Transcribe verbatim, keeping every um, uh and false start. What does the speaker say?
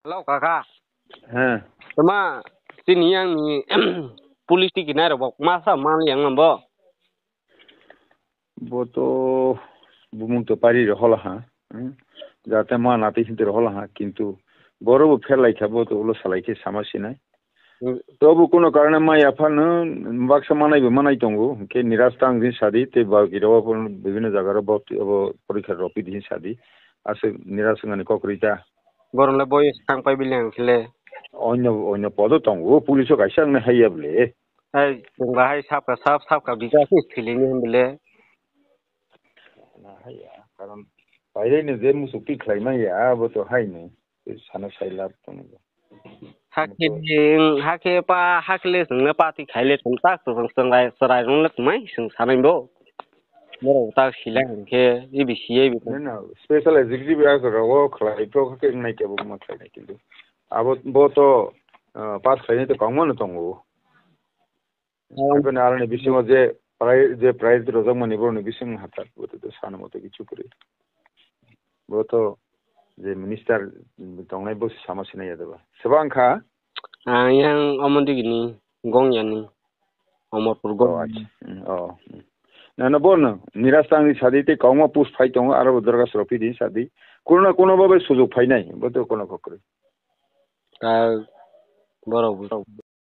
Hello, kaka. He. Tama, tini yang ni police tiki nai rok bok masa man yang bo. Bo to bumung to pari ro hola ha. Hmm. Jate ma nati hinti ro hola ha, kintu boro bo pher lai kha, bo to ulo salai khe sama sinai. Hmm. To bo kuno karone ma yapha no baksa manai bo manai tongo, ke niras tang din sadi, te ba giro bo bibhinno jaga ro bo, bo porikha ro pi din sadi. Aswk niras wngani kok rwi ta. Borok le boyes thang pai bile ang khe le. Onyo, onyo podo tongo, police o kaisa wngna haiya bole. Hai, chwng bahai sapka sap, sapka biga khe thwilini hwn bole. Na haiya, karon paireno je musuk twi khlai manya, abo to haino, tei sana sai lab tongo. Hakhe, hakhe pa, hakhe le chwngno pati khaile chwng tak chwng chwng rai, chwrai rwng le tongmai chwng sanai bo. Borok tak sila hinkhe, ibi siya ibi. No, no, special executive ya rogo khlai pro khe nai kebo ma khlai nai kintu. Abo bo to, ah, pass khlainai to kwbangma no tongo. Hmm. Aboni aroni bisingo je prai-, je prize rojak mani boroni bising hathar bo to sana moto kichu kwrwi. Bo to je minister tongnai bo sama sinai ya deba. Seba wngkha? Ang yang omo digini gong yani. Omorpur gong. Oh, acha. Hmm, oh, hmm. Na, na, bo no, niras tangni sadi tei kwbangma post phai tongo, aro bo dorgas rok pidi sadi. Kuno na kuno babai sujok phainai, bo to kuno kokrwi. Ta borok bo.